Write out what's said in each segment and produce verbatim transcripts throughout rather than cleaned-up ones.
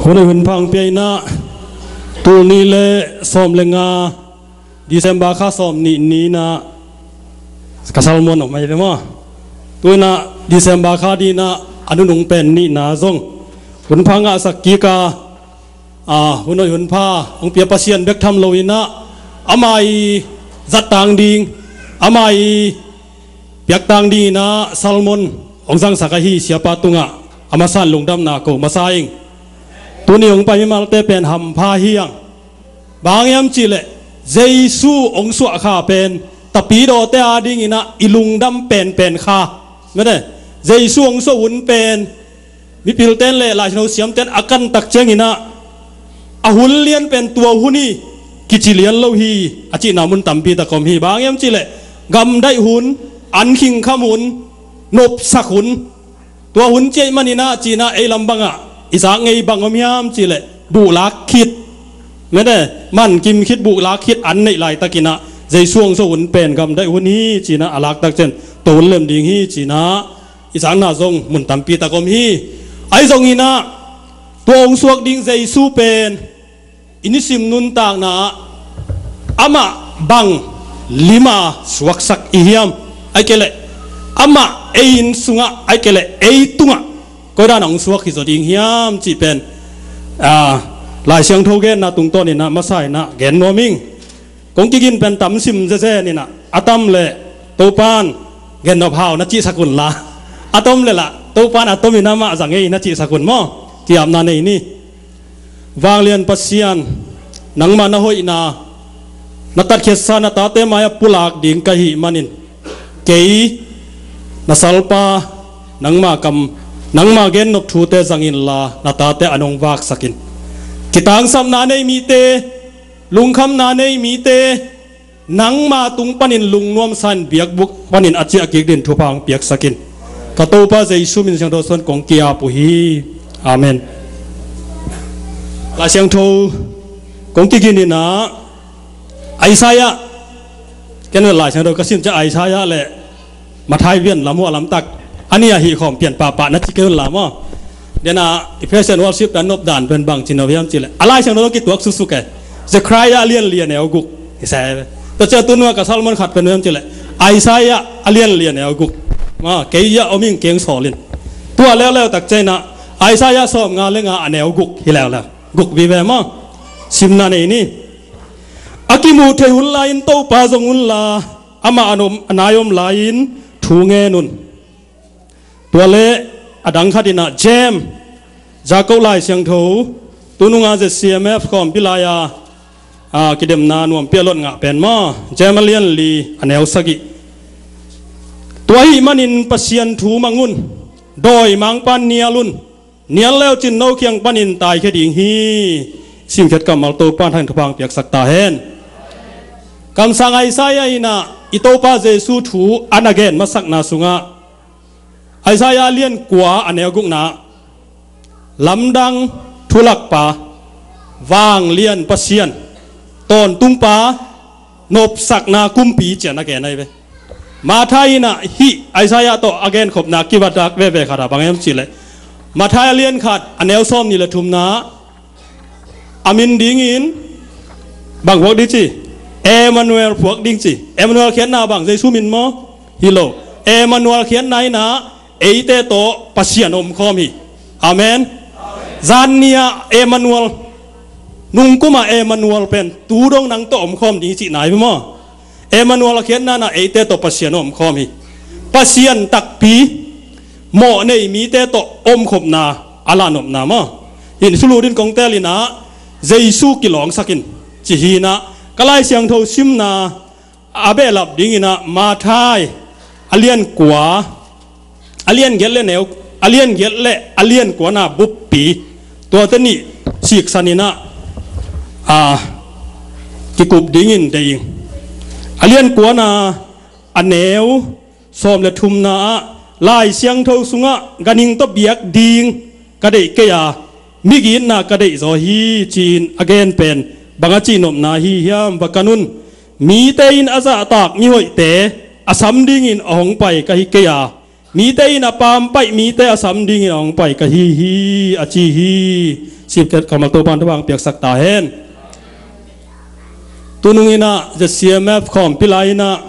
Hun a hun phang piaina, tul nih le sawm le nga, December kha sawm nih ni-na, ka salmon om ai ve maw. Tuina December kha dina a nunung pen nihna zong hun pha ngahsak kika, a, hun a hun pha hong pia Pasian bek tham lo ina, ama i zattang ding, ama i piaktang dingina salmon hong zangsak ahi siapa tungah a masan lungdamna ko masa ing. Tuni hong pai mimalte pen hampha hiang. Bang hiam cihleh Jesu hong suah kha pen tapidawte a dingina i lungdam penpen kha. Mete, Jesu hong suah hun pen mipilten le laisino siamten a kantak ciangina a hun lian pen tua hun hi, kici lian lo hi a cihna mun tampi tak om hi. Bang hiam cihleh gamdaih hun, an khingkham hun, nopsak hun, tua hun ciah manina cihna ei lam bangah i zak ngei bang om hiam cihleh buhlak khit, mete, man kim khit buhlak khit an neih laitakina Jesu hong suah hun pen gamdaih hun hi cihna a laktak cian to hun lem ding hi cihna i zakna zong mun tampi tak om hi. Ahi zongina tua hong suak ding Jesu pen i nisim nuntakna ah amah bang lima suaksak i hiam? Ai kei leh amah ei inn sungah, ai kei leh ei tungah koidan hong suak hi zaw ding hiam cih pen, a, Lai Siangtho genna tungtawnina masa ina gen nuam ing. Kong kigin pen tam sim zezen ina a tam le Topan gennop hau na cihsak unla, a tom le lah Topan a tomin amah za ngei na cihsak un maw. Kiapna nei ni. Vanglian Pasian, nangmah na hoihna, na tatkhiatsa na tate mai-ah pulak ding ka hih manin kei na salpa nangma kam, nangma gennop thute zang inla na tate an hong vaksakin. Kitangsapna nei mite, lungkhamna nei mite, nangma tung panin lungnuamsa in biakbuk panin a ciah kik din thupha hong piaksakin. Ka Topa Jesu min siangtho suan kong ki-ap uh hi. Amen. Lai Siangtho kong kigin ina Isaiah, ken Lai Siangtho ka sim ciang Isaiah le Matthai vian lam hua lamtak a nih a hih khawm pian pahpah na ci kei unla maw. Dena i praise and worship pen nop dan pen bang ci no hiam cihleh a Lai Siangtho kituak suksuk e. Zechariah a lian li a neu guk. I sa e. Tua ciang tunua ka salmon khat pen hiam cihleh Isaiah a lian li a neu guk. Maw, kei a om ing keng sawlin. Tua leuleu tak ciangina Isaiah sawm nga le nga a neu guk hi leuleu. Guk vive maw. Simna nei ni. A kimuh thei hun lai-in Topa zong unla amah a nai om lai-in thu ngen un. Tua le a dang khatina James, Jakob Lai Siangtho, tununga Z C M F khawmpi lai-a, a, kidemna nuampi a lot ngah pen maw, James a lian li a neu sagih. Tua ahih manin Pasian thu mang un, dawimangpa nial un. Nial leucin no kiang panin taikhia ding hi. Simkhiat kammal Topa in thupha hong piaksak ta hen. Kamsang Isaiah ina i Topa Jesu thu a na gen masakna sungah Isaiah a lian kua a neu gukna lamdang thulakpa, vanglian Pasian, tawntungpa, nopsakna kumpi ci-a na gen ahi ve. Matthai ina hih Isaiah tawh a genkhopna kivatak veve khat a bang hiam cihleh Matthai a lian khat a neu sawm nih le thumna a min dingin bang phuak ding ci? Emmanuel phuak ding ci. Emmanuel khiatna bang Jesu min maw? Hi lo. Emmanuel khiatna ina eite tawh Pasian omkhawm hi. Amen. Zannia Emmanuel, nungkuma Emmanuel pen tu dong nang tawh omkhawm ding hi cihna hi maw? Emmanuel a khiatna na eite tawh Pasian omkhawm hi. Pasian takpi mawh nei mite tawh omkhopna a lahnopna maw? Hin sulu din kong tel ina Jesu kilawngsakin ci hi ina ka Lai Siangtho simna a behlap dingina Matthai a lian kua, a lian giat le neu, a lian giat le a lian kuana buppi, tuate nih siksan ina, a, kikup dingin deih ing. A lian kuana a neu sawm le thumna ah Lai Siangtho sungah ganhing tawh biak ding ka deih kei a, migitna ka deih zaw hi ci-in a gen pen bang a cihnopna hi hiam? Va kan un. Mite in a zahtak mihoihte a sam dingin a hong pai ka hi kei a, mite in a pampaih mite a sam dingin a hong pai ka hi hi, a ci hi. Cipket kammal Topan thupha piaksak ta hen. Tunung inah Z C M F khawmpi lai inah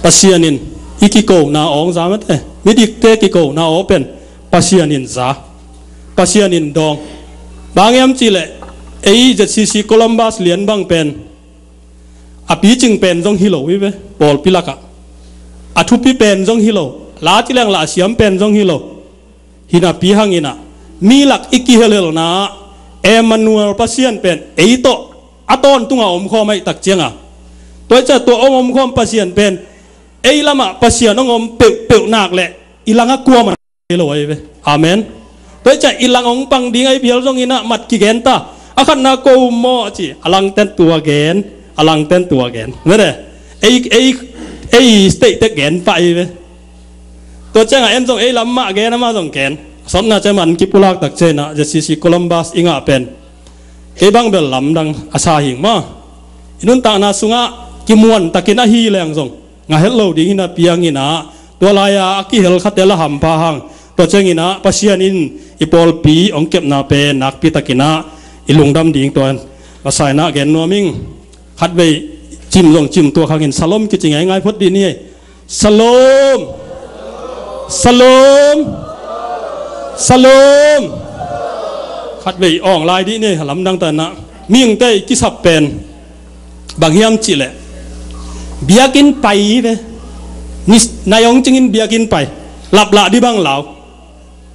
Pasian in i kikona awng za mate, midikte kikona aw pen Pasian in za, Pasian in dawng. Bang hiam cihleh ei Z C C Columbus lian bang pen a picing pen zong hi lo hi ve, pawlpi lakah a thupi pen zong hi lo, la ci leng la a siam pen zong hi lo. Hi napi hanginah mi lak i kihelhelna ah Emmanuel Pasian pen ei tawh a tawntunga omkhawm ahih tak cianga, tua i ciah tua ong omkhawm Pasian pen ei lamah Pasian ong om peuhpeuh nak leh i langah kuamah hi lo ahi ve. Amen. Tua i ciah i lang ong pang ding ahi phial zonginah mat kigen ta. A khatna ko um maw a ci, a langten tua gen, a langten tua gen. Mede ei, ei, ei state tek gen pah ahi ve. Tua ciangah en zong ei lam mah gen, amah zong gen. Sawmna ciah man kipulak tak ciah inah Z C C Columbus i ngah pen kei bang bel lamdang a sa hing maw. I nuntakna sungah kimuantakin ahi leng zong ngah het lo ding hi napi hanginah tua lai-a a kihel khate la hampha hang. Tua cianginah Pasian in i pawlpi ong kepna pen nakpitakinah i lungdam ding tua masa inah gen nuam ing. Khatvei cim zong cim tua khangin Shalom kici ngaingai phot dih ni. Shalom. Shalom. Shalom. Khatvei awng lai dih ni, lamdang tanah mihingte i kisap pen bang hiam cihleh biakinn pai ve. Ni nai ong cingin biakinn pai, laplah dih bang lau.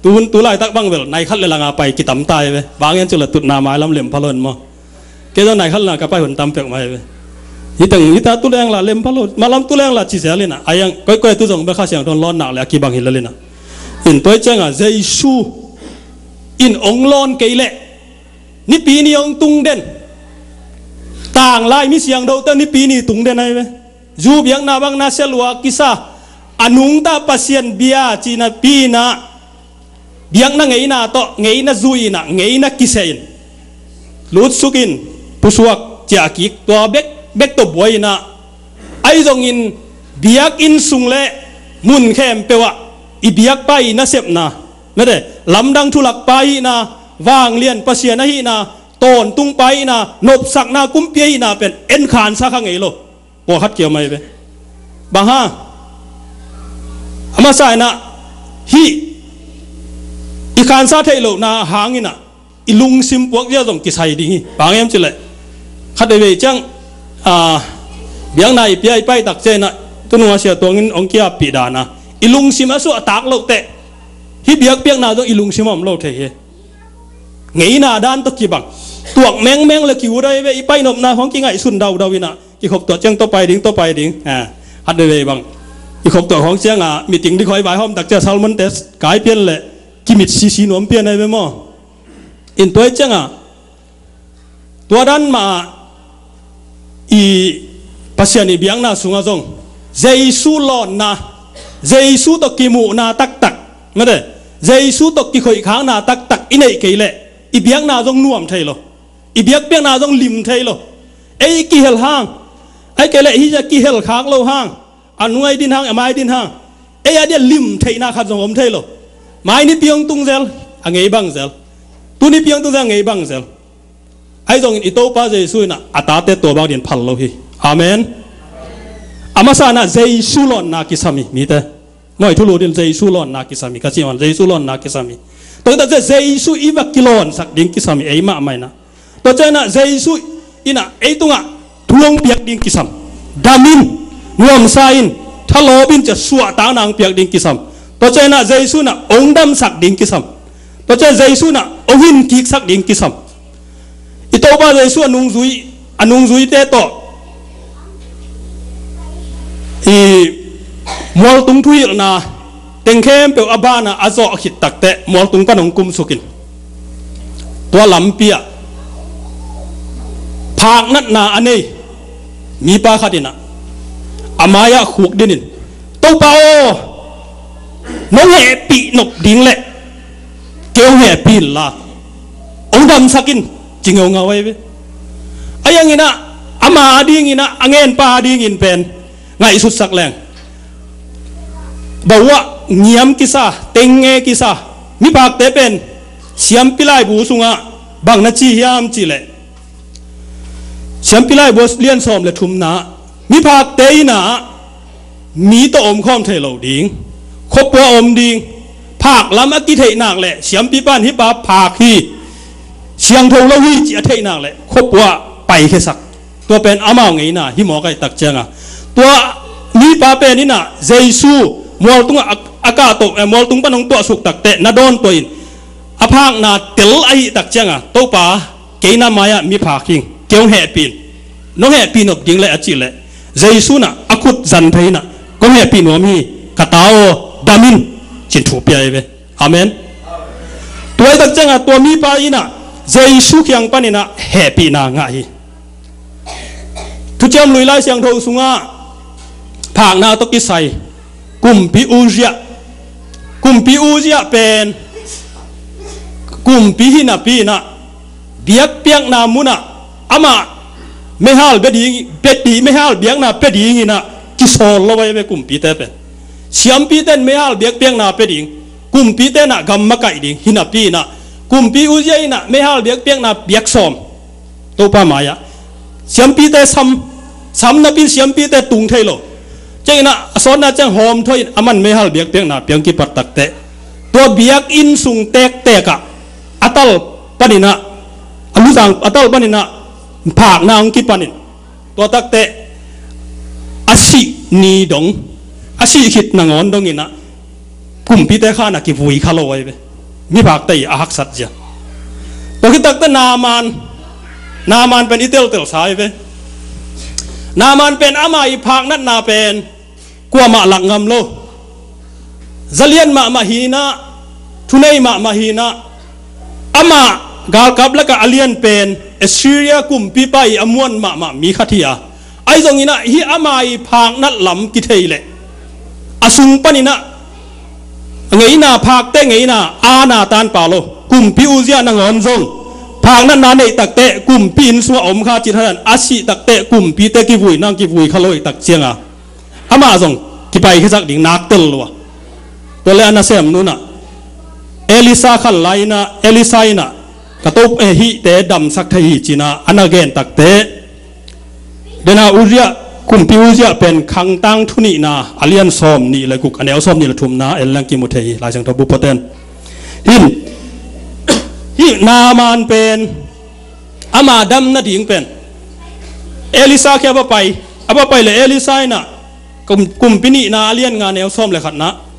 Tu hun tu laitak bang bel nai khat le langa pai kitam ta hi ve. Bang hiam cihleh tutna mailam lem pha lo in maw. Kei zong nai khat la ka pai hun tam pek mai ve. Hiteng hita tu leng la lem pha lo, malam tu leng la ci zel inah. Ayang koikoi tu zong bel Kha Siangtho lawnnak le a kibang hi lel inah. In tua i ciangah Jesu in ong lawn kei leh nipi ni ong tung den. Tanglai mi siangthote nipi ni tung den ahi ve. Zu biakna bang nasia lua kisa, a nungta Pasian bia ci napi inah biakna ngeina tawh ngeina zui inah ngeina kiseh in, lutsuk in, pusuak ciah kik, tua bek bek tawh buai inah. Ahi zongin biakinn sung le mun khempeuh ah i biakpa i nasepna, mede lamdang thulakpa ahihna, vanglian Pasian ahihna, tawntungpa ahihna, nopsakna kumpi ahihna pen en khansa kha ngei lo. Pawlkhat kia mai ve. Bang hang? A masa inah hih i khansa theih lohna hanginah i lungsim puak zia zong kisai ding hi. Bang hiam cihleh khat veivei ciang, ah, biakna i pia i pai tak ciah inah tunung a sia tuangin ong kiappih dana i lungsim a suahtak loh teh hih biakpiakna zong i lungsim a om lo thei hi. Ngeina dan tawh kibang, tuak mengmeng le kiut ahi ve. I pai nopna hong kingaihsun daudau inah kikhop tuah ciang tua pai ding, tua pai ding. Ah, khat veivei bang i khop tuah hong ciangah meeting dikhawi vaihawm tak ciah sermon test kai pian le kimit sisi nuam pian ahi ve maw. In tua i ciangah tua dan mah i Pasian i biakna sungah zong Jesu lawnna, Jesu tawh kimuhna taktak, mede Jesu tawh kikhoihkhakna taktak i neih kei leh i biakna zong nuam thei lo. I biakpiakna zong lim thei lo. Ei i kihel hang, ai kei leh hih a kihel khak lo hang, a nuai din hang, a mai din hang, ei a dia lim theihna khat zong om thei lo. Mai nipi ong tung zel, a ngei bang zel. Tu nipi ong tung zel, a ngei bang zel. Ahi zongin i Topa Jesu inah a tate tua bang din phal lo hi. Amen. A masa inah Jesu lawnna kisam hi mite. Noi thulu din Jesu lawnna kisam hi ka ci man, Jesu lawnna kisam hi. Tua tak ciah Jesu i va kilawnsak ding kisam hi ei mahmah inah. Tua ciah inah Jesu inah ei tungah thu hong piak ding kisam. Dam in, nuamsa in, thalawp in ciah suahtakna hong piak ding kisam. Tua ciah inah Jesu inah ong damsak ding kisam. Tua ciah Jesu inah ong hinkiksak ding kisam. I Topa Jesu a nungzui, a nungzuite tawh i mualtung thuhilhna teng khempeuh a banah a zawh khit takteh mualtung pan hong kumsukin, tua lampi ah phaknatna a nei mipa khat inah a mai-ah khuk dinin, "Topa aw, nong hehpih nop ding leh kei hong hehpih inla, hong damsak in," ci ngeungau ahi ve. A yang inah ama a ding inah a ngenpa a dingin pen ngaihsutsak leng, bawah ngiam kisa, teng nge kisa mipakte pen Siampi laibu sungah bang na ci hiam cihleh, Siampi laibu lian sawm le thumna, miphakte innah mi tawh omkhawm thei lo ding, khuapua om ding, phak lam a kitheih nak leh siampipa in hih pa phak hi, siangtho lo hi cih a theih nak leh khuapua paikhiasak. Tua pen amau ngeina hi mawk ahih tak cianga, tua mipa pen innah Jesu mualtungah a, a kahto, eh, mualtung pan hong tuahsuk takteh na dawntuah in a phakna tel ahih tak cianga, Topa, kei na mai-ah miphak hing, kei hong hehpih in, nong hehpih nop ding leh a cih leh, Jesu innah a khut zan phei innah, kong hehpih nuam hi, ka ta aw, dam in, ci-in thu pia hi ve. Amen. Tua ahih tak cianga tua mipa innah Jesu kiang pan innah hehpihna ngah hi. Thuciam Lui Lai Siangtho sungah phakna tawh kisai Kumpi Uzziah, Kumpi Uzziah pen kumpi hi napi innah biakpiakna munah amah meihal bia ding, bia ding, meihal biakna pia ding innah kisawl lo ahi ve kumpite pen. Siampite in meihal biakpiakna pia ding, kumpite innah gam makaih ding hi napi innah Kumpi Uzziah innah meihal biakpiakna biak sawm Topa mai-ah. Siampite sam, sam napi in siampite tung thei lo. Cianginah a sawtna ciang hawm thoi in aman meihal biakpiakna piang kipat takteh, tua biakinn sung tektekah a tal paninah, a luzang a tal paninah phakna hong kipanin, tua takteh a sih ni dong, a sih khit nangawn donginah kumpite khanah kivui kha lo ahi ve. Miphakte i a haksat zia. Tua khit takteh Naaman, Naaman pen i teltelsa ahi ve. Naaman pen ama i phaknatna pen kuamah lak ngam lo. Zalian mahmah hinah, thunei mahmah hinah, amah galkap lakah a lian pen Assyria kumpipa i a muan mahmah mi khat hi a, ahi zonginah hih ama i phaknat lam kithei leh a sung paninah ngeina, phakte ngeina, ana tanpa lo. Kumpi Uzziah nangawn zong phaknatna neih takteh kumpi inn sungah om kha cih thadan a sih takteh kumpite kivui nang kivui kha lo i tak cianga amah zong kipaikhiasak ding nak tel lua. Tua le a nasemnunah Elisha khan lai innah, Elisha innah ka to, eh, hihte damsak thei hi cinah a na gen takteh, dena Uzziah, kumpi Uzziah pen Khangtang thunihna a lian sawm nih le guk, a neu sawm nih le thumna en leng kimu thei hi, Lai Siangtho bu phuaten. Hin, hih Naaman pen ama dam nading pen Elisha kiang a va pai, a va pai le Elisha innah kum, kumpi nihna a lian nga neu sawm le khatna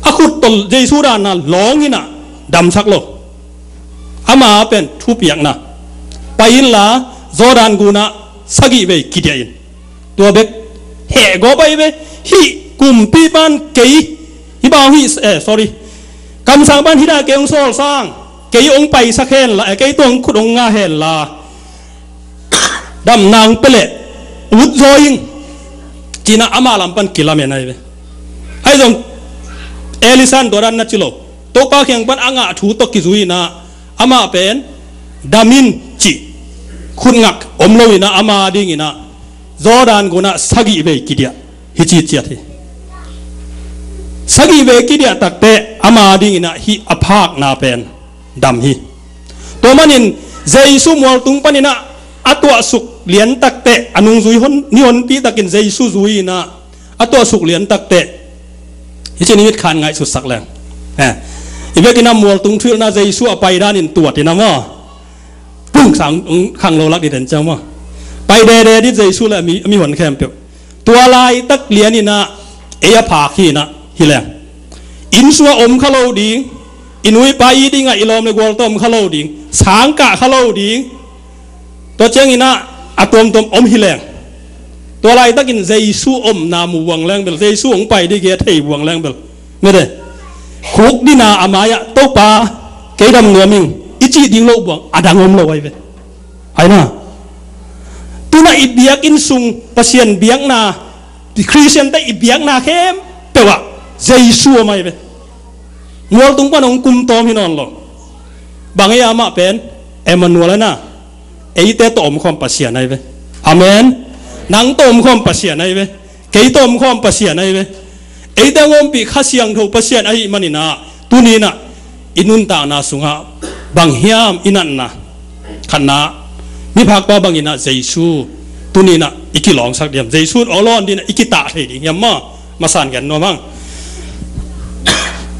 a khut tawh Jesu danna lawnginah damsak lo. Ama pen thupiakna, pai inla Jordan gunah sagih vei kidiah in. Tua bek hehgawp ahi ve. Hih kumpipan kei, hih bang hih, eh, sorry, kamsangpan hih dah kei hong sawlsang, kei hong paisak henla, eh, kei tua hong khut hong nga henla damna hong pia leh utzaw ing, cinah ama lam pan kilamen ahi ve. Ahi zong Elisha in tua dan na ci lo. Topa kiang pan a ngah thu tawh kizui inah amah pen dam in cih khutngak om lo inah ama dinginah Jordan gunah sagih vei kidiah hi ci ciat hi. Sagih vei kidiah takteh ama dinginah hih a phakna pen dam hi. Tua manin Jesu mualtung paninah a tuahsuk lian takteh a nungzui hon, ni honpi takin Jesu zui inah a tuahsuk lian takteh, hih ci-in i mitkhan ngaihsutsak leng, eh, i vekin a mualtung thuhilhna Jesu a pai danin tuat inah maw, pung sang, khang lo lak dih den ciang maw, pai dede dih Jesu le a mi, a mihon khempeuh. Tua laitak lianinah ei a phak hi inah hi leng, inn sungah om kha lo ding, i nu i pa i dingah i lawm le gual tawh om kha lo ding, sangkah kha lo ding. Tua cianginah a tuamtuam om hi leng, tua laitakin Jesu omna mu buang leng bel, Jesu hong pai dih gei a thei buang leng bel, mete, khukdina a mai-ah Topa kei dam nuam ing i cih ding loh buang a dang om lo ahi ve. Aina, tunah i biakinn sung Pasian biakna, Khristiante i biakna khempeuh ah Jesu om ahi ve. Mualtung pan hong kumtawm hi nawn lo. Bang ei amah pen Emmanuel aina, eite tawh omkhawm Pasian ahi ve. Amen. Nang tawh omkhawm Pasian ahi ve. Kei tawh omkhawm Pasian ahi ve. Eite hong ompih Kha Siangtho Pasian ahih maninah tuninah i nuntakna sungah bang hiam i natna? Khatna, miphakpa bangin ah Jesu tuni-in ah i kilawngsak diam? Jesu awlawn dingin ah i kitah thei ding hiam maw? Masan gen nuam hang.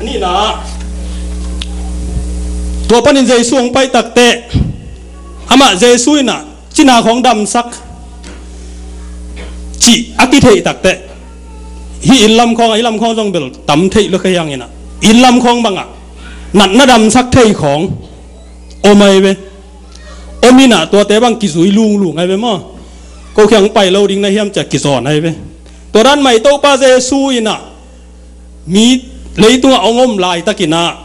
A nihna, tua panin Jesu hong pai takteh, amah Jesu in ah cina khawng damsak cih a kitheih takteh, hih inn lam khawng, a inn lam khawng zong bel tam theih lua kha hiangin ah, inn lam khawng bangah natna damsak thei khawng om ahi ve. Om in ah tuate bang kizui lunglung ahi ve maw. Ko kiang pai lo ding na hiam ci-a kizawn ahi ve. Tua dan mah i Topa Jesu in ah mi leitungah hong om laitakin ah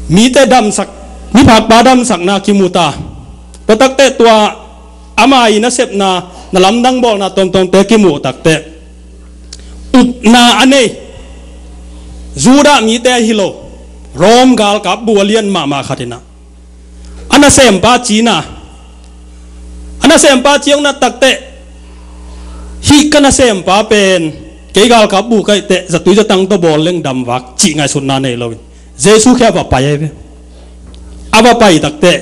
mite damsak, miphakpa damsakna kimu ta. Tua takteh tua ama i nasepna, na lamdang bawlna tuamtuamte kimu takteh, upna a nei Judah mite ahi lo, Rom galkap bu a lian mahmah khat in ah, a nasempa cina, a nasempa ci hong nat takteh, hih ka nasempa pen kei galkap bu ka hih teh zatui zatang tawh bawl leng damvak cih ngaihsutna nei loin Jesu kiang a va pai ahi ve. A va pai takteh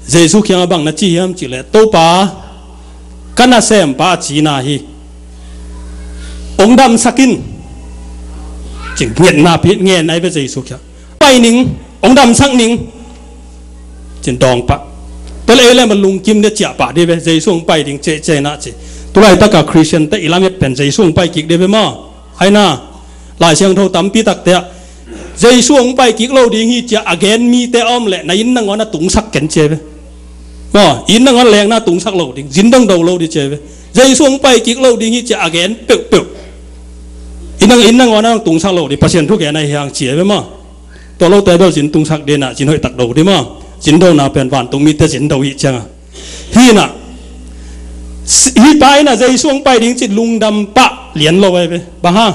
Jesu kiangah bang na ci hiam cih leh, Topa, ka nasempa a cina hi, hong damsak in, ci ngetna pi ngen ahi ve Jesu kiangah. Pai ning, hong damsak ning, ci-in dawng pah. Tua leh ei leh ma lungkim ding, ciah pah ding ve, Jesu hong pai ding ciahciah in ah ci. Tulaitak a Khristiante i lamet pen Jesu hong pai kik ding ve maw. Ahi na, Lai Siangtho tampi takte ah Jesu hong pai kik lo ding hi ci-a a gen mite a om leh na inn nangawn ah tungsak ken ci ahi ve. Maw, inn nangawn lengna tungsak lo ding, zin dong do lo ding ci ahi ve. Jesu hong pai kik lo ding hi ci-a a gen peuhpeuh, inn nang, inn nangawn ah tungsak lo ding, Pasian thu gen ahi hang ci ahi ve maw. Tua lote bel zin tungsak ding ah, zin hoih tak do ding maw. Zin dona pen vantung mite zin do hi ciang a. Hi in ah, hih pa in ah Jesu hong pai ding ci-in lungdam pah lian lo ahi ve. Bang hang?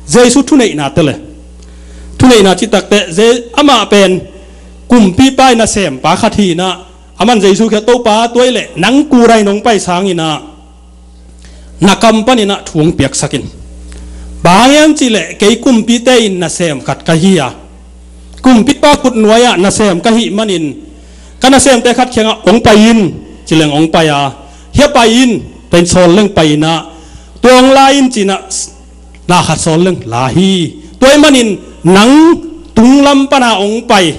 Jesu thuneihna te leh. Thuneihna cih takteh, Je-, amah pen kumpipa i nasempa khat hi in ah, aman Jesu kiang, Topa, tua ahih leh nang kurai nong pai sangin ah na kam panin ah thu hong piaksak in. Bang hang hiam cih leh kei kumpite in nasem khat ka hi a, kumpipa khutnuai ah nasem ka hih manin, ka nasemte khat kiangah hong pai in ci leng hong pai a, hia pai in, tua in sawl leng pai in ah, tua hong la in ci-in ah na khat sawl leng la hi. Tua ahih manin nang tunglam pan a hong pai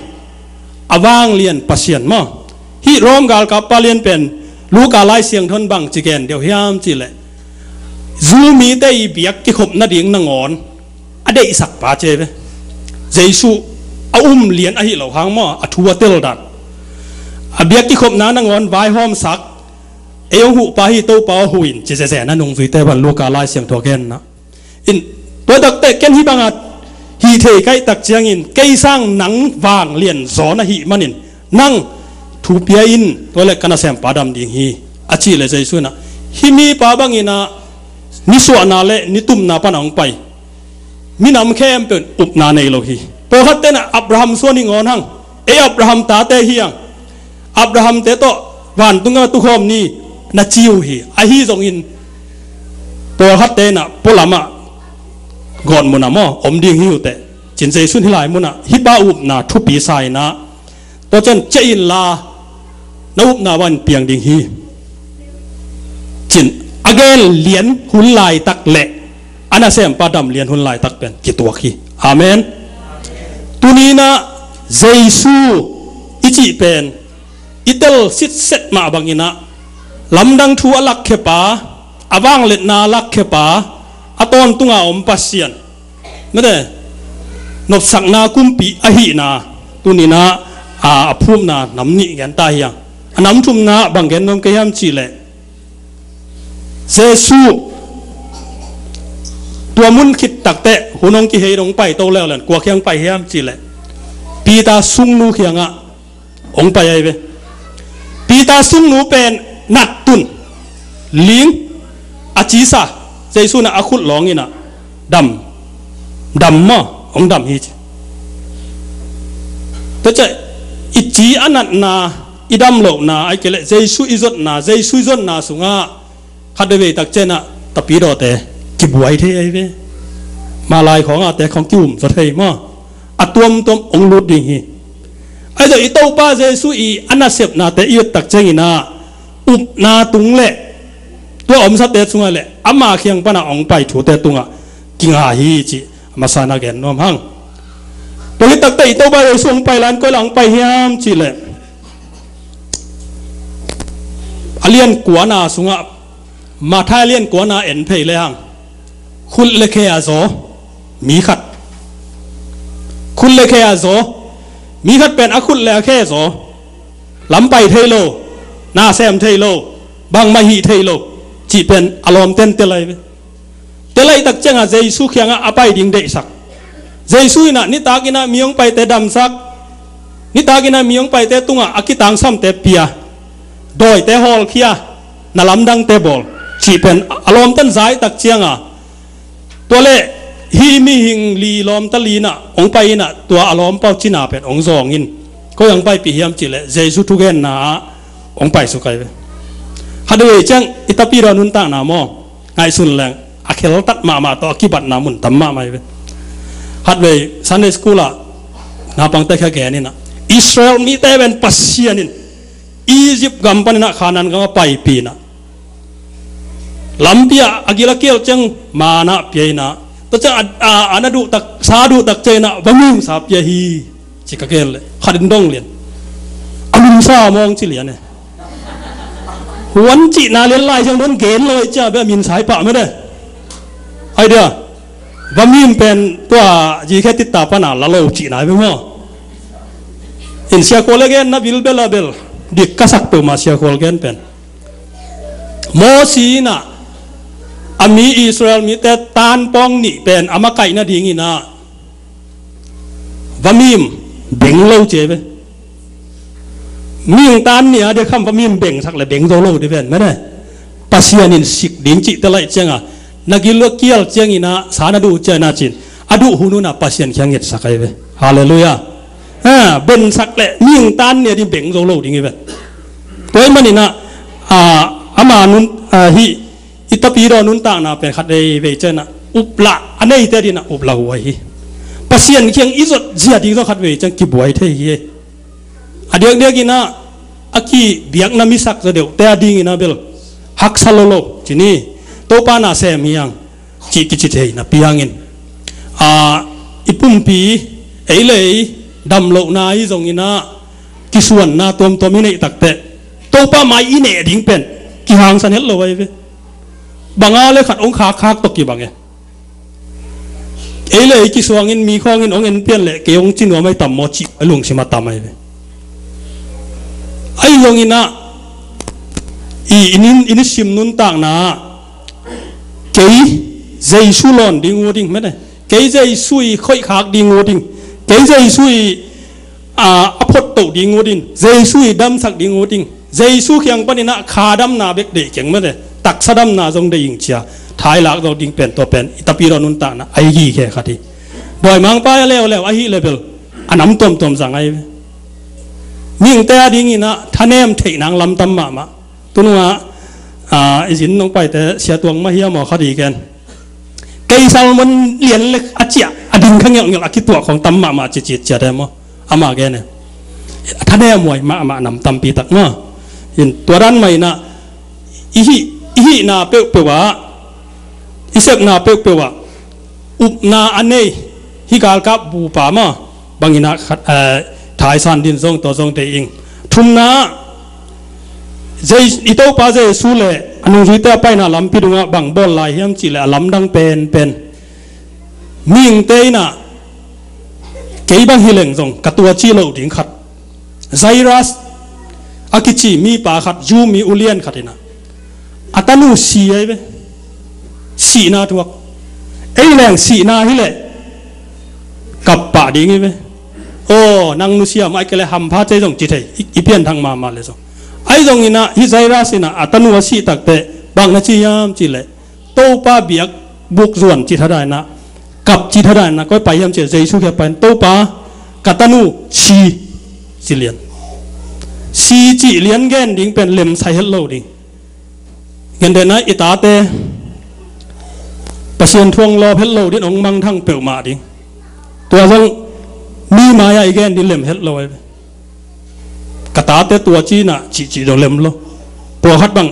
a vanglian Pasian maw. Hih Rom galkappa lian pen Luka Lai Siangtho in bang ci gen deuh hiam cih leh, Jew mite i biak kikhop nading nangawn a deihsakpa ci ahi ve. Jesu a um lian ahi lo hang maw, a thu a tel dan. A biak kikhopna nangawn vaihawmsak, ei hong huhpa hi, Topa aw, huh in ci zenzen a nungzuite bang Luka Lai Siangtho a genna in. Tua takteh ken hih bangah hih thei ka hih tak ciangin kei sang nang vanglian zaw na hih manin nang thu pia in, tua leh ka nasempa dam ding hi, a cih leh Jesu in ah, hih mipa bangin ah nisuahna leh nitumna pan a hong pai minam khempeuh in upna nei lo hi. Pawlkhatte in ah Abraham suan hi ngawn hang, ei Abraham tate hi hang, Abrahamte tawh vantungah tukhawm ni na ci uh hi. Ahi zongin pawlkhatte in ah pualamah gawtmun ah maw om ding hi uh teh, ci-in Jesu in hih lai munah hih pa upna thupi sa in ah, tua ciang ciah inla na upna bangin piang ding hi, ci-in a gen lian hun laitak leh a nasempa dam lian hun laitak pen kituak hi. Amen. Tuni-in ah Jesu i cih pen i tel sitset mah bangin ah lamdang thu a lakkhia pa, a vangliatna a lakkhia pa, a tawntunga om Pasian, mete, nopsakna kumpi ahihna tuni-in ah a, a phumna nam nih gen ta hi hang. A nam thumna bang gen nuam ka hiam cih leh, Jesu tua mun khit takteh hun hong kihei, hong paito leuleu in kua kiang pai hiam cih leh, Peter sungnu kiangah hong pai ahi ve. Peter sungnu pen nattun ling a cisa, Jesu in ah a khut lawng in ah dam, dam maw, hong dam hi ci. Tua ciang i ci a natna, i dam lohna, ahih kei leh Jesu i zotna, Jesu i zotna sungah khat veivei tak ciangin ah tapidawte kibuai thei ahi ve. Malai khawng ah te khawng ki-um zaw thei maw. a tuamtuam hong lut ding hi. Ahi zong i Topa Jesu i a nasepnate i et tak ciangin ah upna tung le tua omsate sungah le ama kiang pana hong pai thute tungah kinga hi cih a masa-in ah gen nuam hang. Tua hi takte i Topa Jesu hong pai lai-in koi la hong pai hiam cih le a lian kuana sungah, Matthai a lian kuana en phei le hang, khut le khe a zaw mi khat. Khut le khe a zaw mi khat pen a khut le a khe zaw, lam pai thei lo, na sem thei lo, bangmah hih thei lo cih pen a lawmten tel ahi ve. Tel ahih tak ciangah Jesu kiangah a pai ding deihsak. Jesu in ah nitak in ah mi hong paite damsak, nitak in ah mi hong paite tungah a kitangsamte pia, dawite hawlkhia, na lamdangte bawl cih pen a lawmten za ahih tak ciangah, tua le hih mihing li lawmta li in ah hong pai in ah tua a lawmpaute cina pen hong zawng in, koi hong paipih hiam cih le Jesu thugenna ah hong paisuk ahi ve. Khatvei ciang i Tapidaw nuntakna maw, ngaihsun leng a kheltat mahmah tawh a kibatna mun tam mahmah hi ve. Khatvei Sunday school ah naupangte kiang gen in ah, Israel mite pen Pasian in Egypt gam panin ah Kanaan gam a paipih in ah, lampi ah a gil a kial ciang manna pia in ah, tua ciang a, a, a na duh tak, sa duh tak ciang in ah va mim sa pia hi. Ci ka gen le khat in dong lian, a mim sa mawng ci lian e. Huan cihna lian lai ciang don gen lo i cia bia min sai pah mede. Ai dia, va mim pen tua ji khe titta pana la lo cihna bia maw. In Sia Khual le gen na bilbel a bel dik ka sak peuhmah Sia Khual gen pen. Mosi in ah a mi Israel mite tanpawng nih pen a makaih nadingin ah va mim beng lo ci ve. Mihing tan nih a dia kham va mim bengsak le beng zo lo di ven mene. Pasian in sik ding cihte laih ciangah na gil a kial ciangin ah sa na duh ciangin ah cin a duh hun un ah Pasian kiang ngetsak ahi ve. Halleluiah. Ha, bensak le mihing tan nih a ding beng zo lo ding hi ve. Tua ahih manin ah, ah, ama nun, ah, hih i Tapidaw nuntakna pen khatvei vei ciang in ah uplah a neite adingin ah uplah huai hi. Pasian kiang i zot zia ding zong khatvei ciang kibuai thei hi. A diakdiakin ah a kibiakna misak zaw deuhte adingin ah bel haksa lo lo ci ni. Topa nasem hi hang cih kici thei napi hangin, a, i pumpi ei le ei damlohna ahi zongin ah kisuanna tuamtuam i neih takteh Topa mai i neh ding pen kihangsan het lo ahi ve. Bang a le khat hong khakkhak tawh kibang e. Ei le ei kisuangin mi khawngin hong en pian leh kei hong ci nuam ahi tam maw cih a lungsim a tam ahi ve. Ahi zongin ah i, i nin, i nisim nuntakna ah kei Jesu lawn ding uh ding mene. Kei Jesu i khoihkhak ding uh ding. Kei Jesu i, a, a phottoh ding uh ding. Jesu i damsak ding uh ding. Jesu kiang panin ah kha damna bek deih keng mete, taksa damna zong deih ing cia thailak zo ding pen tua pen i Tapidaw nuntakna ahi gikhe khat hi. Dawimangpa a leuleu ahih le bel a nam tuamtuam zang ahi ve. Mihingte adingin ah thanem theih nang lamtam mahmah. Tunungah, a, i zin nong paite Sia Tuang mah hiam aw khat i gen. Kei salmon lian le a ciah a ding kha ngelhngelh a kituah khong tam mahmah cicit ciat e maw. Ama gen e. A thanem huai mahmah nam tampi tak maw. In tua dan mah in ah i hih, i hihna peuhpeuh ah, i sepna peuhpeuh ah upna a nei, hih galkap bupa maw, bangin ah khat, eh, thaisan din zong tua zong deih ing. Thumna ah, Jei-, i Topa Jesu le a nungzuite a paina lampi dungah bang bawl lai hiam cih leh a lamdang penpen. Mihingte in ah kei bang hi leng zong ka tua cih loh ding khat. Jairus a kici mipa khat, Jew mi ulian khat in ah a tanu si ahi ve. Sihna thuak. Ei leng sihna hi leh kap pah ding hi ve. Aw, nang nusia mah, ahih kei leh hampha cei zong ci thei. I, i pianthak mahmah leh zong. Ahi zongin ah hih Jairus in ah a tanu a sih takteh bang na ci hiam cih leh Topa biakbuk zuan cih thadah in ah, kap cih thadah in ah, koi pai hiam cih leh Jesu kiang pai in, Topa, ka tanu si, ci lian. Si cih lian gen ding pen lemsai het lo ding. Gentehna i tate Pasian thu hong lawp het lo ding, hong mangthang peuhmah ding. Tua zong Mi mai-ah i gen ding lem het lo ai ve. Ka tate tua ci-in ah cihcih dong lem lo. Pawlkhat bang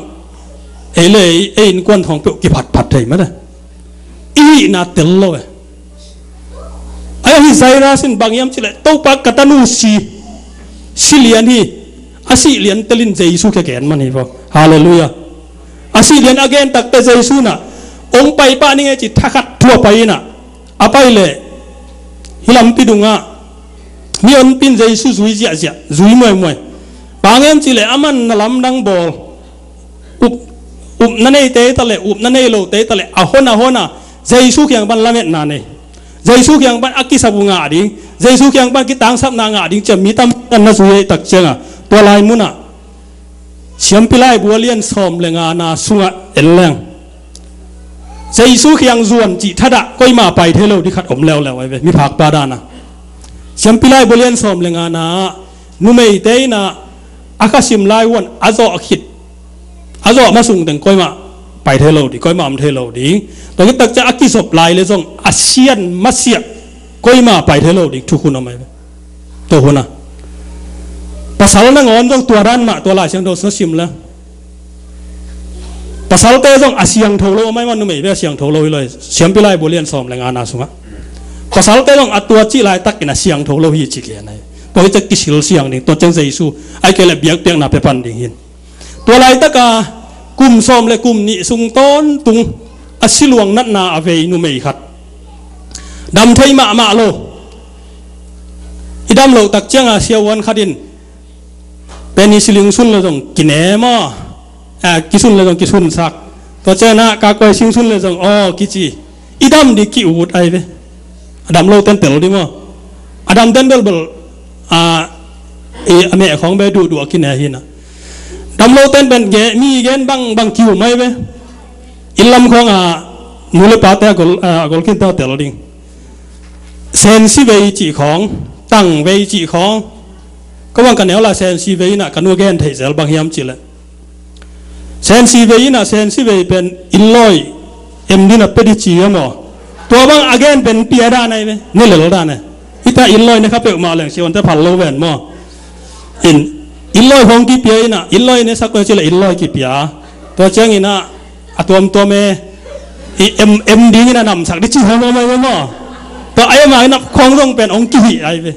ei le ei, ei innkuan thawng peuh kiphatphat thei mah e. I hihna tel lo e. Ai, hih Jairus in bang hiam cih leh, Topa, ka tanu si, si lian hi. A sih lian tel in Jesu kiang gen man hi vaw. Halleluiah. A sih lian a gen takteh Jesu in ah, hong pai pah ning e ci, thakhat thu a pai in ah, a pai leh hih lampi dungah mi honpi in Jesu zui ziahziah, zui muaimuai. Bang hiam cih leh aman na lamdang bawl, up, upna neite hi ta leh, upna nei lote hi ta leh, a hon a hon a Jesu kiang pan lametna nei, Jesu kiang pan a kisap uh ngah ding, Jesu kiang pan kitangsapna ngah ding ci-a mi tampi in na zui ahih tak ciangah, tua lai munah Siampi Laibu a lian sawm le ngana sungah en leng, Jesu kiang zuan cih thadah koimah pai thei lo ding khat om leuleu ai ve, miphakpa dan a. Siampi Laibu a lian sawm le ngana ah numeite in ah a kha sim lai uh a zawh khit, a zawh ma sung teng koimah pai thei lo ding, koimah om thei lo ding. Tua khit tak ciang a kizop lai leh zong a sian masiah koimah pai thei lo ding thukhun om ai ve. Tua hun a pasal nangawn zong tua dan mah, tua Lai Siangtho sung sim leh. Pasalte zong a siangtho lo om ai mah, numei bek a siangtho lo hi lo hi. Siampi Laibu a lian sawm le ngana sungah pasalte zong a tua cih laitakin a siangtho lo hi ci gen ai. Tua hi ciang kisil siang ding, tua ciang Jesu ai kei leh biakpiakna pia pan ding hi. Tua laitaka kum sawm le kum nih sung tawntung a siluang natna a vei numei khat, dam thei mahmah lo. I dam loh tak cianga siavuan khat in penicillin sun le zong kine maw, a, kisun le zong kisunsak. Tua ciangin ah kakuai sing sun le zong aw kici. I dam ding ki-ut ai ve. A dam lote in tel ding maw. A damte in belbel, a, i, a meh khawng bek duhduh a kine hi in ah. Dam lote in pen ge, mi gen bangbang ki-um ai ve. Inn lam khawngah nu le pate a gol, a, a gol kinte a tel ding. Sensi vei cih khawng, tang vei cih khawng. Ka vang ka neu lai sensi vei in ah ka nu a gen theih zel bang hiam cih leh, sensi vei in ah, sensi vei pen innlawi em ding a pia ding ci a maw. Tua bang a gen pen pia dan ai ve, ne lel dan ai. Hita innlawi ne kha peuhmah leng siavuante phal lo ven maw. In, innlawi khawng kipia in ah, innlawi ne sak ko ci leh innlawi kipia. Tua ciangin ah a tuamtuam e, i em, em dingin a namsak ding ci hawm hawm ai ve maw. Tua ai mah in ah khawng zong pen hong kihih ai ve.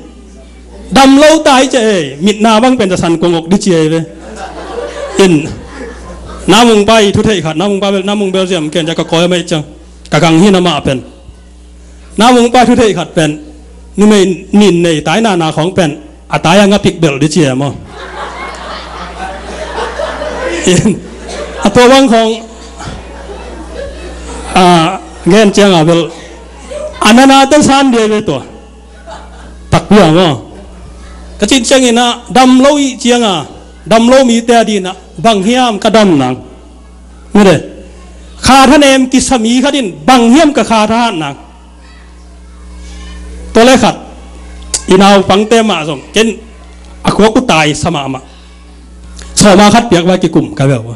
Dam lo ta hi ci e, mitna bang pen ta san kong ok ding ci ai ve. In, Namungpa i thu theih khat, Namungpa bel, Namung bel ziam ken ja ka kawi a mai ciang. Ka gang hi na mah pen. Namungpa thu theih khat pen, numei nin nei tai nana khawng pen a tai a ngapik belh ding ci e maw. In, a tua bang khawng, a, gen cianga bel a nana ten san ding ai ve tua. Takpi a maw. Ka cih ciangin ah dam lo i cianga, dam lo mite a dingin ah bang hiam ka dam nang. Mite, kha thanem kisa mi khat in bang hiam ka kha tha hat nang. Tua le khat, i naupangte mah zong ken a khuak uh tai sa mahmah. Sawma khat piak vai kikum ka veu.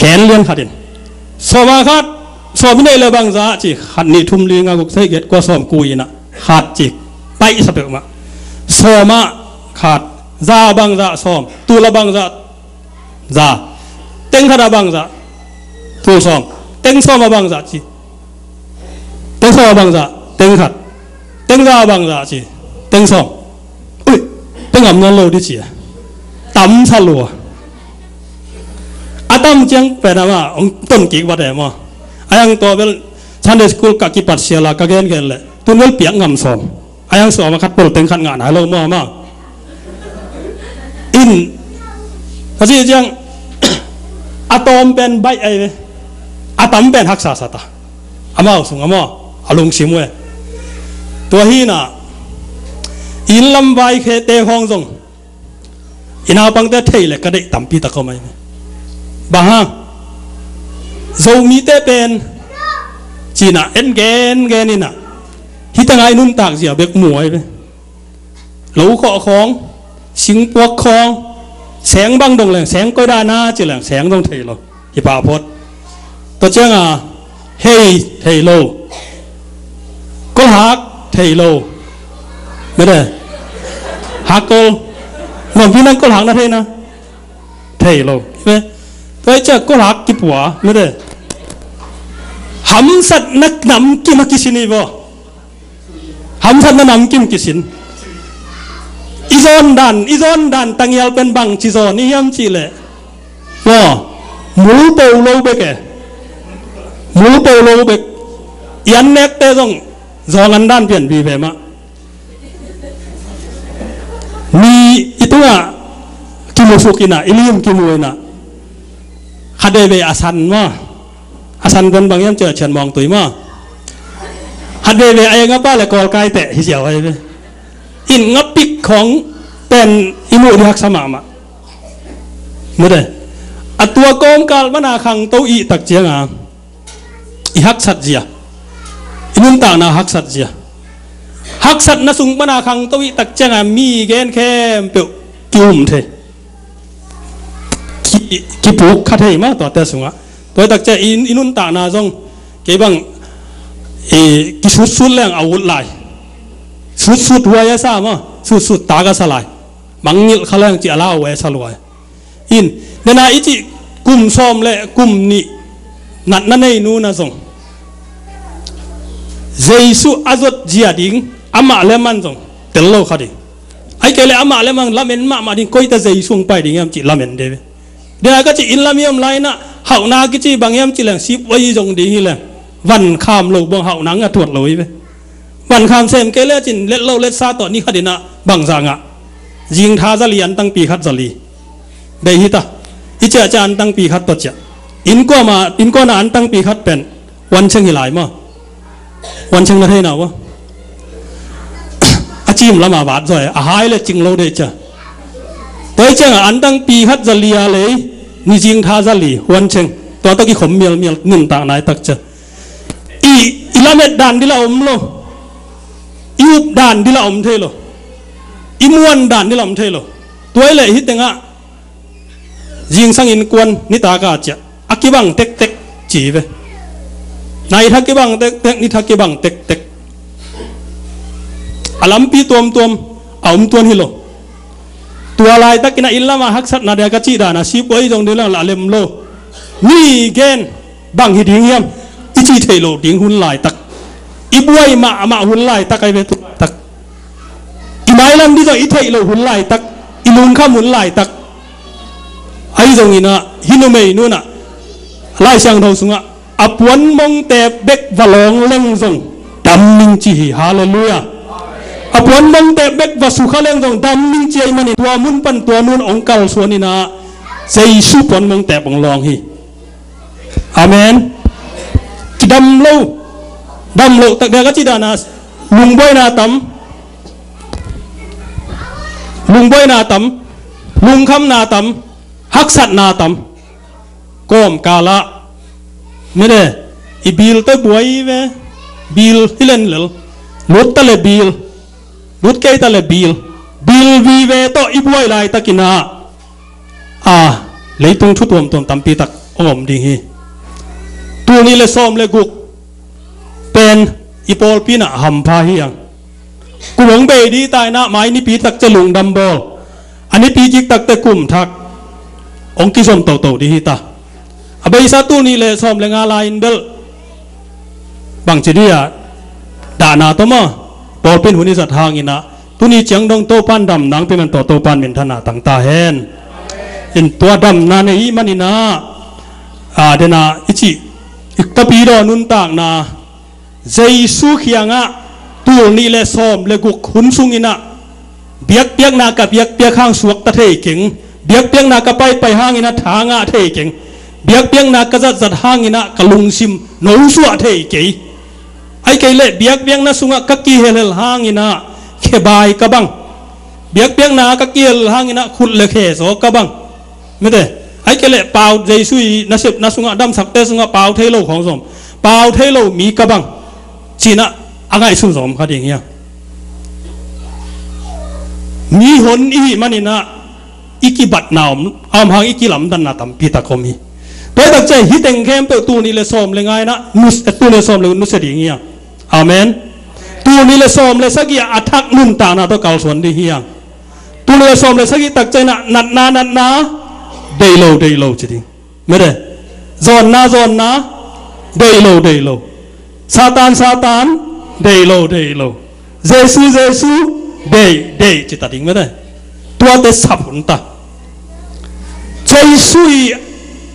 Gen lian khat in, sawma khat, sawm i neih le bangzah ci, khat nih thum li nga guk sagih giat kua sawm kua in ah, khat ci, paih sa peuhmah. Sawma khat, za bangzah sawm, tul a bangzah za. Teng khat a bangzah, tul sawm. Teng sawm a bangzah ci. Teng sawm a bangzah, teng khat. Teng za a bangzah ci. Teng sawm. Ui, teng ngam nawn lo ding ci a. Tam sa lua. A tam ciang pen amah hong ton kik vat e maw. A yang tua bel Sunday school ka kipat siala ka gengen leh tun bel piak ngam sawm. A yang sawm a khat pol teng khat ngah nai lo maw, maw. In, ka cih ciang, a tawm pen baih ai ve. A tam pen haksa sa ta. Amau sung amau a lungsim uh e. Tua hi in ah, inn lam vaikhete khawng zong i naupangte theih leh ka deih tampi tak om ai ve. Bang hang? Zomite pen ci-in ah en gengen in ah, hih tengah i nuntak zia bek mu ai ve. Lo khawh khawng, singpuak khawng, seng bang dong leng, seng koi dan a ci leng seng dong thei lo. Hi pah phot. Tua cianga hei thei lo, kawlhak thei lo, Mete. Hak kol. Nuampi nang kol hak na thei na. Thei lo. Mete. Tua i ciah kol hak kipua. Mete. Hamsatna namkim a kisin hi vaw. Hamsatna namkim kisin. I zawn dan, i zawn dan tangial pen bang ci zawn i hiam cih leh. Maw, mul po lo bek e. Mul po lo bek. I an nekte zong zawng an dan pian vive mah. Mi i tungah kimusuk inah, i lim kimu inah. Khat veve a san maw. A san pen bang hiam cih leh cian mawngtui maw. Khat veve a eng a pa le kawlkai teh hi ziau ahi ve. In ngapik khawng pen i muh dih haksa mahmah. Mete. A tua kawmkal mana khangto i tak cianga i haksat zia, i nuntakna haksat zia, haksatna sung pana khangto i tak cianga mi gen khempeuh ki-um thei, ki, kipuk kha thei mah tuate sungah. Tua i tak ciah i, i nuntakna zong kei bang, e, kisutsut leng a ut lai. Sutsut huai a sa mah, sutsut tak a sa lai. Mangngilh kha leng ci a lau a sa luai. In, nena i cih kum sawm le kum nih natna nei nuna zong Jesu a zot zia ding amah le man zong tel lo kha ding. Ai kei le amah le man lamen mahmah ding, koita Jesu hong pai ding hiam cih lamen de ve. Dena ka cih in lam hiam lai inah hauhna kici bang hiam cih leng sip wai zong ding hi leng van kham lo bang hauhna nga tuat lo hi ve. Van kham sem kei le cin let lo let sa tawh ni khat inah bangza ngah. Zing tha zali an tangpi khat zali. Bei hita. I ciah ciah an tangpi khat tawh ciah. Innkuama, innkuana an tangpi khat pen. Wan ceng hi lai maw. Wan ceng na thei nau maw. A cim lama vat zaw e. A hai le cing lo dei cia. Tua i cianga an tangpi khat zali a lei. Ni zing tha zali. Wan ceng. Tua tawh kikhom mialmial nuntak nai tak cia. I, i lamet dan dila om lo. I up dan dila om thei lo. I muan dan dila om thei lo. Tua i leh hi tengah zingsang innkuan nitaka ciah a kibang tektek ci ve. Nai tha kibang tektek, ni tha kibang tektek. A lampi tuamtuam a om tuan hi lo. Tua laitakin a inn lama haksatna dia ka cih dana sipua i zong ding lang la lem lo. Mi gen bang hi ding hiam? I cih theih loh ding hun laitak. I buai mahmah hun laitak ai ve tu laitak. I mailam ding zong i theih loh hun laitak. I lungkham hun laitak. Ai zong inah hi numei nunah Lai Siangtho sungah a puan mongtep bek va lawng leng zong dam ning ci hi. Halleluiah. A puan mongtep bek va sukha leng zong dam ning ci ahi manin tua mun pan tua nun ong kalsuan inah Jesu puan mongtep ong lawng hi. Amen. Kidam lo. Dam lo tak dia ka ci dana lungbuaina tam. Lungbuaina tam. Lungkhamna tam. Haksatna tam. Kawmkalah mene i bilte buai ve. Bil hi lenlel. Lut ta le bil. Lut kei ta le bil. Bil vive tawh i buai laitakinah a leitung thu tuamtuam tampi tak ong om ding hi. Tul nih le sawm le guk pen i pawlpi inah hampha hi ang. Kum hong bei dih ta inah mai nipi takce lungdam bawl. A nipi kik takte kum thak hong kizom toto dih hi ta. A beisa tul nih le sawm le nga lai-in belh bangci dih ah dahna tawh maw pawlpi in hun i zat hanginah tuni ciang dong Topan damna hong pia man tawh Topan minthanna tang ta hen. In tua damna nei i maninah a dena i cih i tapidaw nuntakna Jesu kiangah tul nih le sawm le guk hun sunginah biakpiakna ka biakpiak hang suakta thei keng. Biakpiakna ka paipai hanginah tha ngah thei keng. Biakpiakna ka zatzat hanginah ka lungsim nosuah thei kei. Ai kei leh biakpiakna sungah ka kihelhel hanginah khebai ka bang. Biakpiakna ka kihelhel hanginah khut le khe zaw ka bang. Mete, ai kei leh pau Jesu i nasepna sungah damsakte sungah pau thei lo khawng zom. Pau thei lo mi ka bang. Cinah a ngaihsun zom kha ding hiam? Mi hon i hih maninah i kibatna om, a om hang i kilamdanna tampi tak om hi. Tua i takce hi teng khempeuh tul nih le sawm le nga inah nus, tul nih le sawm le nusia ding hiam? Amen. Tu Tul nih le sawm le sagih ah a thak nuntakna tawh kalsuan ding hi hang. Tul nih le sawm le sagih tak ciangin ah natna natna, deih lo deih lo ci ding. Mete. Zawnna zawnna, deih lo deih lo. Satan Satan, deih lo deih lo. Jesu Jesu, deih deih ci ta ding mete. Tuate sap hun ta. Jesu i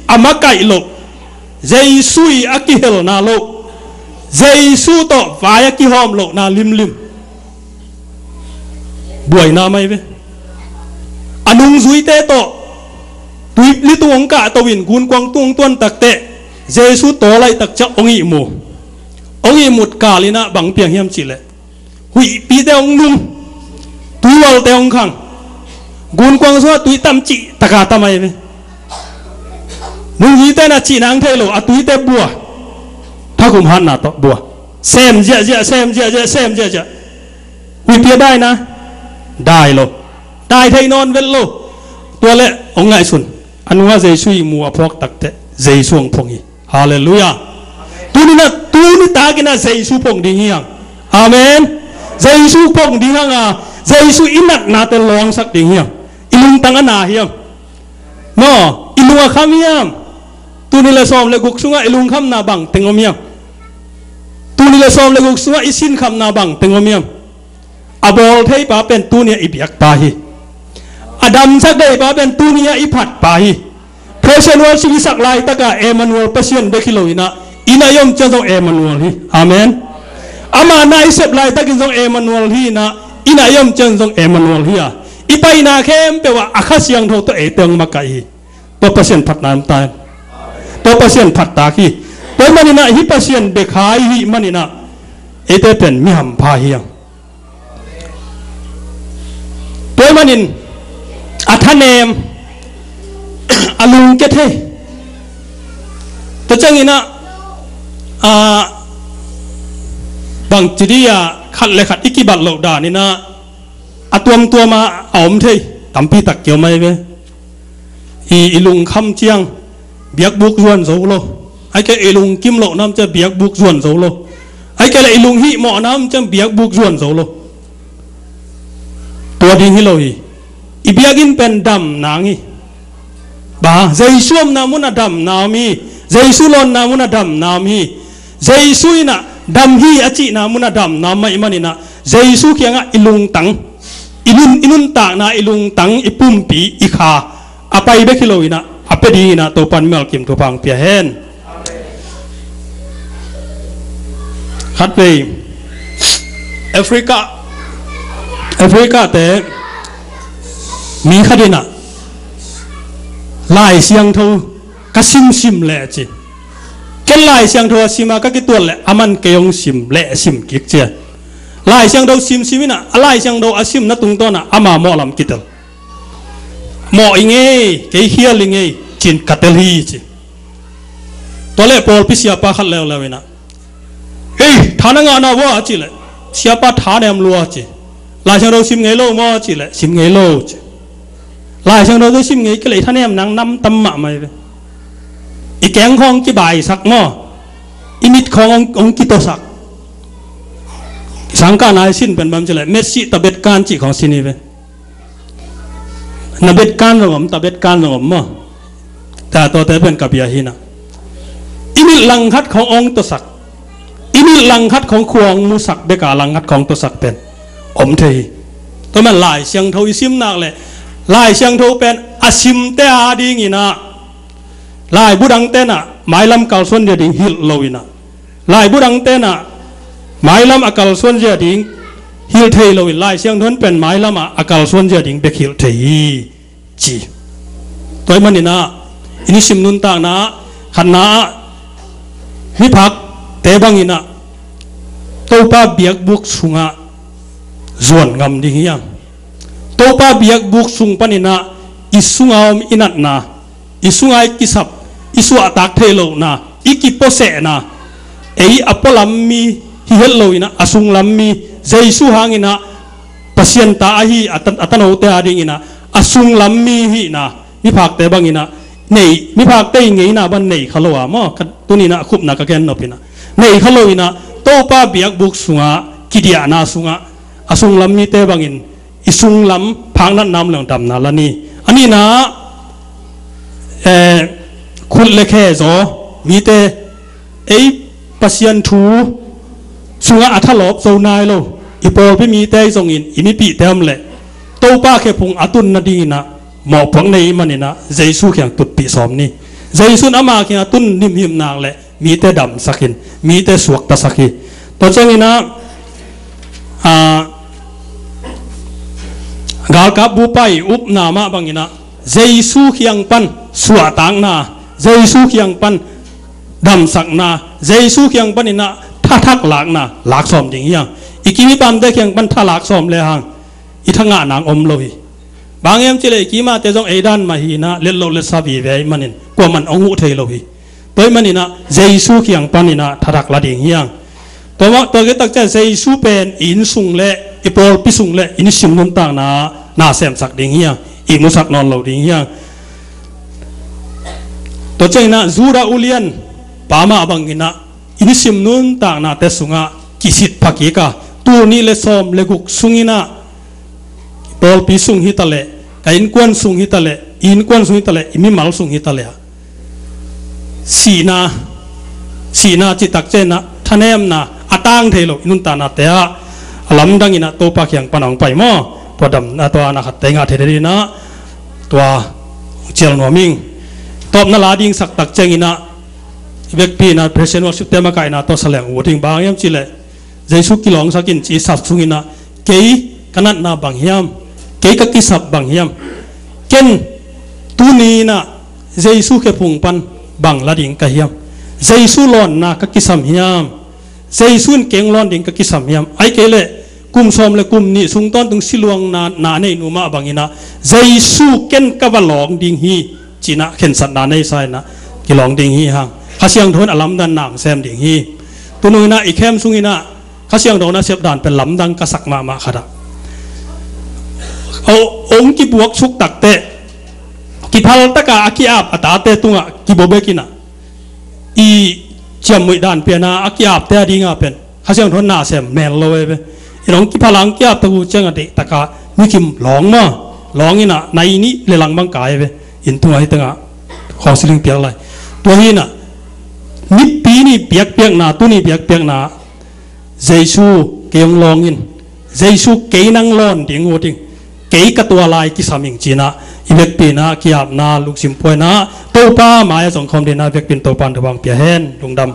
a makaih loh, Jesu i a kihelna loh, Jesu tawh vai a kihawm lohna limlim. Buaina mai ve. A nungzuite tawh tuipi tung hong kahto in gunkuang tung hong tuan takteh Jesu taw laih tak ciang hong ihmu. Hong ihmut kal in ah bang piang hiam cihleh, huihpite hong nung, tuihualte hong khang, gunkuang sungah tui tam cih taka tam ahi ve. Nungzuite na cihna hong thei lo, a tuite bua. Thakhum hatna tawh bua. Sem ziahziah, sem ziahziah, sem ziahziah. Huihpi a daina, dai lo. Dai thei nawn vet lo. Tua leh hong ngaihsun. A nungah Jesu ihmu a phuak takteh Jesu hong phong hi. Halleluiah. Tuni-in ah, tuni takin ah Jesu phong ding hi hang. Amen. Jesu phong ding hang a, Jesu i natnate lawngsak ding hi hang. I lungtang a na hiam? Maw, i lung a kham hiam? Tul nih le sawm le guk sungah i lungkhamna bang teng om hiam? Tul nih le sawm le guk sungah i sinkhamna bang teng om hiam? A bawl theipa pen tuni-ah i biakpa hi. A damsak theipa pen tuni-ah i phatpa hi. Praise and worship i sak laitaka Emmanuel Pasian bek hi lo in ah, i na i om ciang zong Emmanuel hi. Amen. Ama na i sep laitakin zong Emmanuel hi in ah, i na i om ciang zong Emmanuel hi a, i paina khempeuh ah a Kha Siangtho tawh eite hong makaih hi. Tua Pasian phatna om ta hen. Tua Pasian phattak hi. Tua manin ah hih Pasian bek hai hih manin ah eite pen mi hampha hi hang. Tua manin a thanem, a lungkia thei. Tua ciangin ah, a, bangci dih a khat le khat i kibat loh danin ah a tuamtuam a a om thei tampi tak kiom ahi ve. I, i lungkham ciang biakbuk zuan zo lo. Ahih kei leh i lungkim loh nam ciang biakbuk zuan zo lo. Ahih kei leh i lunghihmawh nam ciang biakbuk zuan zo lo. Tua ding hi lo hi. I biakinn pen dam nang hi. Ba, Jesu omna mun a dam nam hi. Jesu lawnna mun a dam nam hi. Jesu in ah dam hi a cihna mun a dam nam mah ahih manin ah Jesu kiangah i lungtang, i nun, i nuntakna, i lungtang, i pumpi, i kha a pai bek hi lo in ah a pia dingin ah Topa'n mimal kim thupha hong pia hen. Khatvei Africa, Africa te mi khat in ah Lai Siangtho ka simsim leh a ci. Ken Lai Siangtho a sim a ka kituat leh aman kei hong sim leh a sim kik ci a. Lai Siangtho simsim in ah a Lai Siangtho a simna tungtawn ah ama mawhlam kitel. Mawh i ngei, kei khial i ngei, ci-in ka tel hi ci. Tua leh pawlpi siapa khat leuleu in ah, "Ei, tha na ngah na uh a?" a cih leh, "Siapa, thanem lua," ci. "Lai Siangtho sim ngei lo maw?" a cih leh, "Sim ngei lo," ci. "Lai Siangtho sim ngei kei leh i thanem nang nam tam mahmah hi ve. I keng khawng kibaisak maw, i mit khawng hong, hong kitosak. Sangkahna i sin pen bang hiam cih leh Messi Tabetkan cih khawng sin hi ve. Na betkan zong om, Tabetkan zong om maw. Tua, tuate pen ka bia hi in ah, i mit langkhat khawng hong tosak, i mit langkhat khawng khua hong musak beka langkhat khawng tosak pen om thei hi." Tua man Lai Siangtho i sim nak leh Lai Siangtho pen a simte a dingin ah laibu dangte'n ah mailam kalsuan zia ding hilh lo in ah, laibu dangte'n ah mailam a kalsuan zia ding hilh thei lo in, Lai Siangtho in pen mailam ah a kalsuan zia ding bek hilh thei hi ci. Tua ahih manin ah i nisim nuntakna ah khatna ah miphakte bangin ah Topa biakbuk sungah zuan ngam ding hi hang. Topa biakbuk sung panin ah i sunga om i natna, i sunga i kisap, i suahtak theih lohna, i kipuasehna, ei a pualam mi hi het lo in ah a sunglam mi, Jesu hangin ah Pasian ta ahi a ta, a tanote a dingin ah a sunglam mi hihna miphakte bangin ah nei, miphakte i ngeina bang nei kha lo a maw, ka, tuni-in ah a khupna ka gen nop in ah, nei kha lo in ah Topa biakbuk sungah kidiahna sungah a sunglam mite bangin i sunglam phaknatna om leng damna la ni. A nihna, eh, khut le khe zaw mite ei Pasian thu sungah a thalawp zo nai lo i pawlpi mite zongin i mipihte om leh Topa khephung a tunna dinginah mawhpuak nei i maninah Jesu kiang tutpih sawm ni. Jesu in ama kiang a tun nimhim nak leh mite damsak in, mite suaktasak hi. Tua cianginah, a, galkap bupai upna mah banginah Jesu kiang pan suahtakna, Jesu kiang pan damsakna, Jesu kiang paninah thathak lakna laksawm ding hiang. I kim i pamte kiang pan tha laksawm lehang i thangah nang om lo hi. Bang hiam cileh i kimate zong ei dan mah hinah let lo letsa vive i manin kuaman ong huh thei lo hi. Tua i maninah Jesu kiang paninah thathak la ding hiang. Tua mah tua kitak ciah Jesu pen i inn sung le i pawlpi sung le i nisim nuntakna na semsak ding hiang, i musak nawn lo ding hiang. Tua cianginah Judah ulian pa mah banginah i nisim nuntaknate sungah kisit phakik a, tul nih le sawm le guk sunginah pawlpi sung hitaleh, ka innkuan sung hitaleh, i innkuan sung hitaleh, i mimal sung hitaleh ah sihna, sihna citak cianginah thanemna a tang thei lo i nuntaknate ah a lamdanginah Topa kiang pan a hong pai maw? Tua damna tua na khatte ngah thei dinah tua cial nuam ing. Tawpna la dingsak tak cianginah i vekpi inah praise and worship te makaihna tawh sa leng uh ding. Bang hiam cileh Jesu kilawngsak in ci sap sunginah kei ka natna bang hiam, kei ka kisap bang hiam, ken tuninah Jesu khephung pan bang la ding ka hiam, Jesu lawnna ka kisam hiam, Jesu in keng lawn ding ka kisam hiam, ai kei leh kum sawm le kum nih sung tawntung siluangna na nei nu mah banginah Jesu ken ka va lawng ding hi cinah khensatna nei sa inah kilawng ding hi hang. Kha Siangtho in a lamdan nang sem ding hi. Tununginah i khem sunginah Kha Siangtho nasep dan pen lamdang ka sak mahmah khatah ong kibuak suk takteh kiphal taka a kiap a tate tungah kibo bekinah i ciammuih dan piana a kiapte a dinga pen Kha Siangtho na sem mel lo e ve. In hong kiphalang kiap taku cianga deihtaka mikim lawng maw, lawng inah nai nih le lang bang kai ve. In tungah hitengah khawng siling piak lai. Tua hinah nipi ni biakpiakna, tuni biakpiakna Jesu kei hong lawng in, Jesu kei nang lawn ding uh ding, kei ka tua lai kisam ing cinah i vekpi inah kiapna lungsim puaina Topa mai-ah zong khawm dinah vekpi in Topa in thupha pia hen. Lungdam.